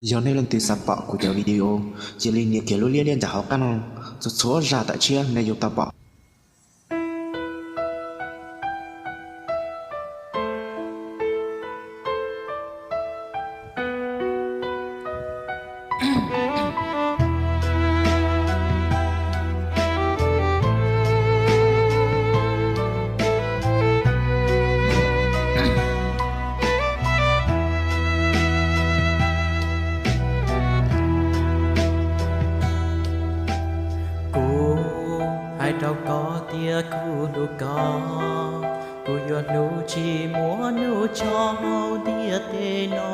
Yog nej leej twg xav pom kuv cov video, cia li nias kiag lub liab liab ntawm hauv qab no, txhua txhua zaj tam tshiab nej yuav tau pom. Kuv hais rau koj tias kuv hlub koj, kuv yuav hlub tsis muaj hnub tso hauv ntiaj teb no,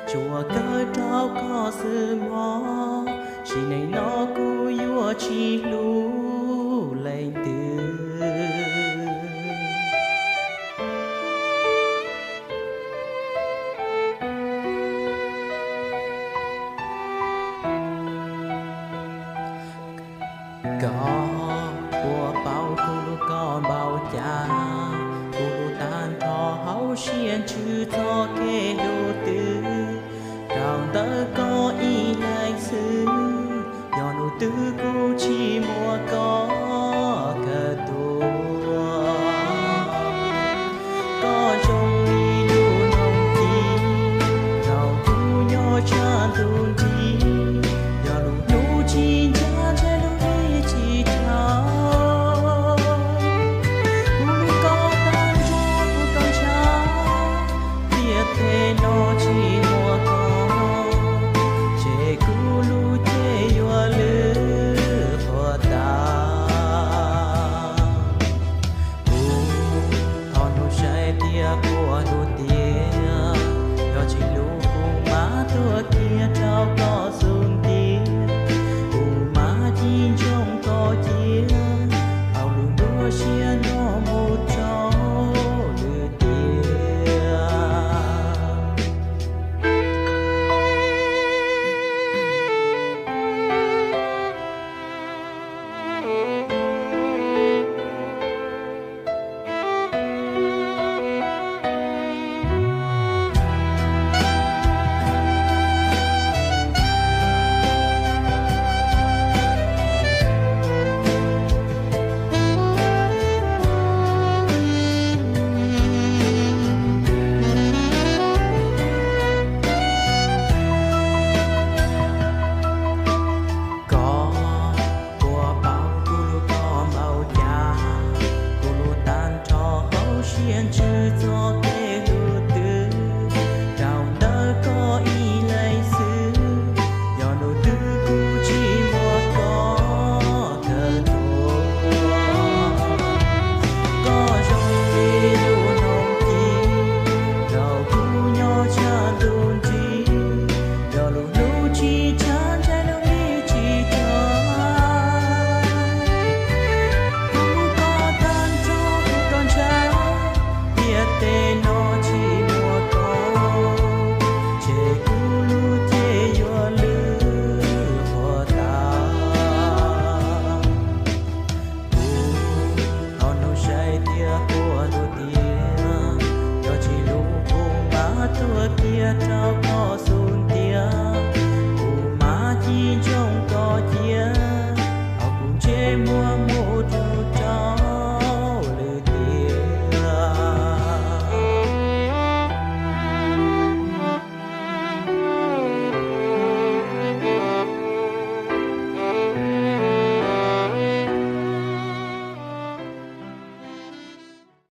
tsuas kawm rau koj xwb mog, sim neej no kuv yuav tsis hlub leej twg. Koj puas paub kuv hlub koj npaum cas, kuv hlub tag nrho hauv siab ntsws txoj kev hlub twg, rau ntawm koj ib leeg xwb, yog hnub twg kuv tsis muaj koj kawm tuag. Koj zoo li lub noog ci, rau kuv nyob tshaj ntuj nrig, yog lub hnub tsis ntsaj ntshe lub vij tsis dhau. Kuv hlub koj tag nrho kuv tau ntshaw, ntiaj teb no tsis muaj koj, ces kuv lub cev yuav lwj qhuav tas. Kuv thov hnub saib tias puas hlub tiag, yog tsis hlub kuv mam tuag kiag rau koj.